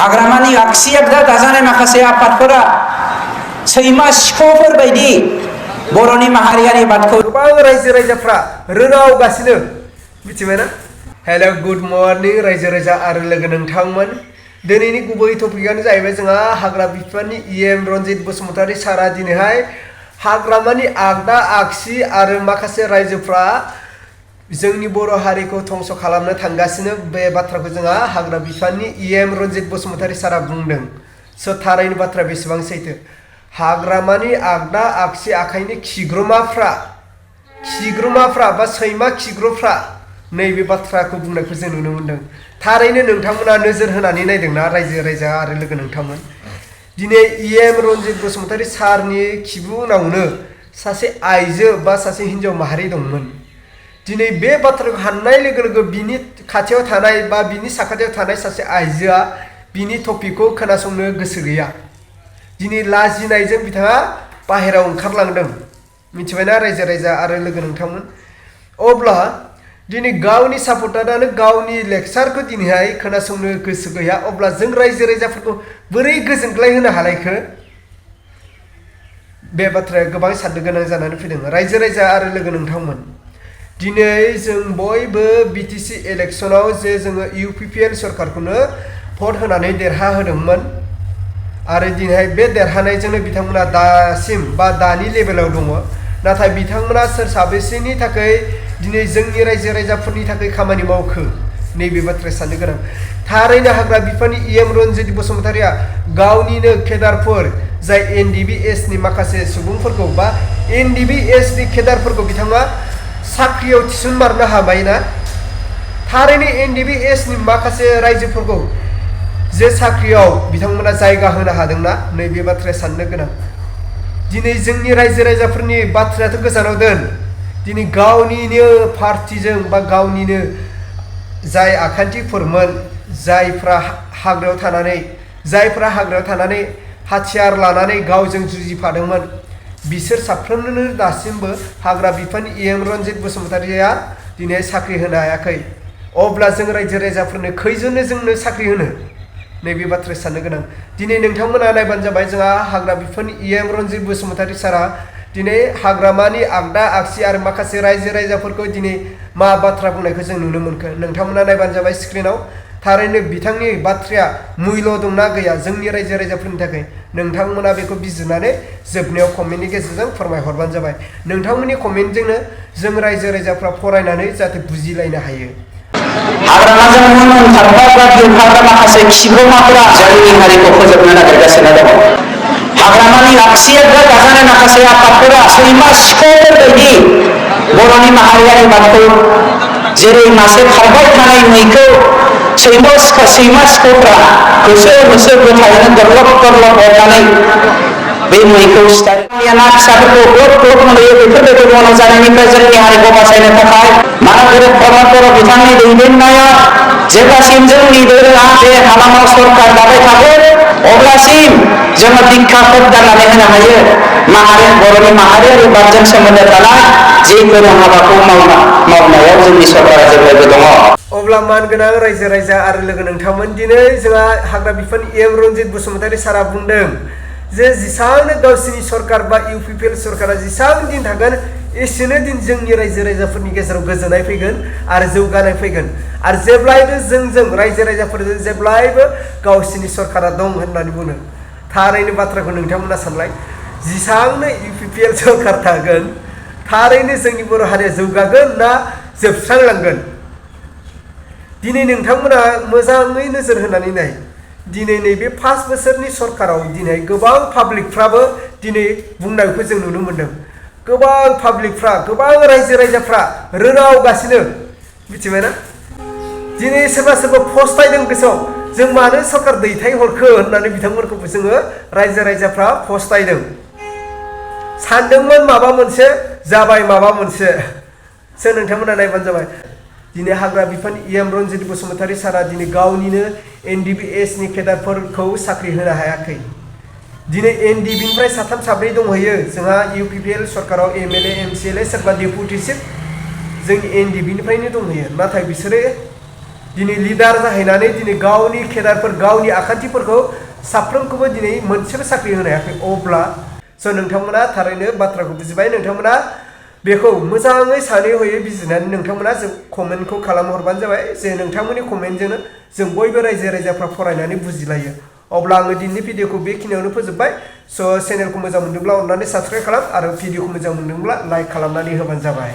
हाग्रामानि आगसि आगदा दाजानाय माखासे आफादफोरा सैमा सिखावफोर बायदि बर'नि माहारियारि बादखौ गोबां रायजो राजाफ्रा रोनावगासिनो मिथिबायना। हेलो गुड मर्निं रायजो राजा आरो लोगो नोंथांमोन। दिनैनि गुबै टपिकआनो जाहैबाय जोंहा हाग्रा बिफाननि इएम रन्जित बसुमतारी सारा दिनैहाय हाग्रामानि आगदा आगसि आरो माखासे रायजोफ्रा जोंनि बर' हारिखौ धंस खालामनो थांगासिनो बे बाथ्राखौ जोंहा हाग्रा बिफाननि इएम रन्जित बसुमतारी सारा बुंदों। स' थारैनो बाथ्रा बेसेबां सैथो। हाग्रामानि आगदा आगसि आखाइनि खिग्रोमाफ्रा बा सैमा खिग्रुफ्रा नैबे बाथ्राखौ बुंनायखौ जों नुनो मोनदों। थारैनो नोंथांमोना नोजोर होनानै नायदोंना रायजो राजा आरो लोगो नोंथांमोन। दिनै इएम रन्जित बसुमतारी सारनि खिबु उनावनो सासे आइजो बा सासे हिन्जाव माहारि दंमोन। दिनै बे बाथ्राखौ हाननाय लोगो लोगो बिनि खाथियाव थानाय बा बिनि साखाथियाव थानाय सासे आइजोआ बिनि टपिकखौ खोनासंनो गोसो गैया। दिनै लाजिनायजों बिथाङा बाहेरायाव ओंखारलांदों। मिथिबायना रायजो राजा आरो लोगो नोंथांमोन। अब्ला दिनै गावनि सापर्टारानो गावनि लेक्सारखौ दिनैहाय खोनासंनो गोसो गैया। अब्ला जों रायजो राजाफोरखौ बोरै गोजोनग्लाय होनो हालायखो? बे बाथ्राया गोबां साननो गोनां जानानै फैदों रायजो राजा आरो लोगो नोंथांमोन। दिनै जों बयबो बिटिसि इलेक्सनाव जे जोङो इउपिपिएल सरकारखौनो भट होनानै देरहा होदोंमोन आरो दिनैहाय बे देरहानायजोंनो बिथांमोना दासिम बा दानि लेभेलाव दङ। नाथाय बिथांमोना सोर साबेसेनि थाखाय दिनै जोंनि रायजो राजाफोरनि थाखाय खामानि मावखो नैबे बाथ्राया साननो गोनां। थारैनो हाग्रा बिफाननि इएम रन्जित बसुमतारिया गावनिनो केडारफोर जाय एनडिबिएसनि माखासे सुबुंफोरखौ बा एनडिबिएसनि केडारफोरखौ बिथाङा साख्रियाव थिसनमारनो हाबायना। थारैनो एनडिबिएसनि माखासे रायजोफोरखौ जे साख्रियाव बिथांमोना जायगा होनो हादोंना नैबे बाथ्राया साननो गोनां। दिनै जोंनि रायजो राजाफोरनि बाथ्रायाथ' गोजानाव दोन। दिनै गावनिनो पार्टिजों बा गावनिनो जाय आखान्थिफोरमोन जायफ्रा हाग्रायाव थानानै हाथियार लानानै गावजों जुजिफादोंमोन बिसोर साफ्रोमनोनो दासिमबो हाग्रा बिफाननि इएम रन्जित बसुमतारिया दिनै साख्रि होनो हायाखै। अब्ला जों रायजो राजाफोरनो खैजोननो जोंनो साख्रि होनो नैबे बाथ्राया साननो गोनां। दिनै नोंथांमोना नायबानो जाबाय जोंहा हाग्रा बिफाननि इएम रन्जित बसुमतारी सारा दिनै हाग्रामानि आगदा आगसि आरो माखासे रायजो राजाफोरखौ दिनै मा बाथ्रा बुंनायखौ जों नुनो मोनखो नोंथांमोना नायबानो जाबाय स्क्रिनाव। थारैनो बिथांनि बाथ्राया मुल्य दंना गैया जोंनि रायजो राजाफोरनि थाखाय नोंथांमोना बेखौ बिजिरनानै जोबनायाव कमेन्टनि गेजेरजों फोरमायहरबानो जाबाय। नोंथांमोननि कमेन्टजोंनो जों रायजो राजाफ्रा फरायनानै जाहाथे बुजिलायनो हायो। हाग्रामाजों नांथाबग्रा गिवफाग्रा माखासे खिब्रमाफोरा जोंनि हारिखौ फोजोबनो नागिरगासिनो दङ। हाग्रामानि आगसि आगदा दाजानाय माखासे आफादफोरा सैमा सिखावफोर बायदि बर'नि माहारियारि बादखौ जेरै मासे खारबाय थानाय मैखौ सैमा सिखावफ्रा होसो होसो गोथाङैनो गरलब हरनानै बे मैखौ सिथारो। ना फिसाफोरखौ ग्लब ग्लब मोनहोयो। बेफोरबायदि मावना जानायनिफ्राय जोंनि हारिखौ बासायनो थाखाय मानगोरोब प्रमद बिथांनि दैदेननायाव जेब्लासिम जोंनि दोरोङा बे हालामाव सरकार दाबाय थागोन अब्लासिम जोङो बिखाखौ दाननानै होनो हायो बर'नि माहारियारि बादजों सोमोन्दो थानाय जेफोर हाबाखौ मावनायाव जोंनि सरकारा जेब्लायबो दङ। अब्ला मानगोनां रायजो राजा आरो लोगो नोंथांमोन दिनै जोंहा हाग्रा बिफान इएम रन्जित बसुमतारी सारा बुंदों जे जेसांनो गावसिनि सरकार बा इउपिपिएल सरकारा जेसां दिन थागोन एसेनो दिन जोंनि रायजो राजाफोरनि गेजेराव गोजोननाय फैगोन आरो जौगानाय फैगोन आरो जेब्लायबो जों रायजो राजाफोरजों जेब्लायबो गावसिनि सरकारा दं होननानै बुङो। थारैनो बाथ्राखौ नोंथांमोना सानलाय जेसांनो इउपिपिएल सरकार थागोन थारैनो जोंनि बर' हारिया जौगागोन ना जोबस्रांलांगोन? दिनै नोंथांमोना मोजाङै नोजोर होनानै नाय। दिनै नैबे 5 बोसोरनि सरकाराव दिनै गोबां पाब्लिकफ्राबो दिनै बुंनायखौ जों नुनो मोनदों। गोबां पाब्लिकफ्रा गोबां रायजो राजाफ्रा रोनावगासिनो मिथिबायना। दिनै सोरबा फस्थायदों गोसोआव जों मानो सरकार दैथायहरखो होननानै बिथांमोनखौबो जोङो रायजो राजाफ्रा फस्थायदों। सानदोंमोन माबा मोनसे जाबाय माबा मोनसे। नोंथांमोना नायबानो जाबाय। दिनै हाग्रा बिफाननि इएम रन्जित बसुमतारी सारा दिनै गावनिनो एनडिबिएसनि केडारफोरखौ साख्रि होनो हायाखै। दिनै एनडिबिनिफ्राय 3 साब्रै दंहैयो जोंहा इउपिपिएल सरकाराव एमएलए एमसिएलए सोरबा डेपुटि चिफ जोंनि एनडिबिनिफ्रायनो दंहैयो। नाथाय बिसोरो दिनै लिडार जाहैनानै दिनै गावनि केडारफोर गावनि आखान्थिफोरखौ साफ्रोमखौबो दिनै मोनसेबो साख्रि होनो हायाखै अब्ला स' नोंथांमोना थारैनो बाथ्राखौ बुजिबाय नोंथांमोना बेखौ मोजाङै सानै हयै बिजिरनानै नोंथांमोना जों कमेन्टखौ खालामहरबानो जाबाय जे नोंथांमोननि कमेन्टजोंनो जों बयबो रायजो राजाफ्रा फरायनानै बुजिलायो अब्ला आङो दिनैनि भिडिअखौ बेखिनियावनो फोजोबबाय स' चेनेलखौ मोजां मोनदोंब्ला अननानै साबस्क्राइब खालाम आरो भिडिअखौ मोजां मोनदोंब्ला लाइक खालामनानै होबानो जाबाय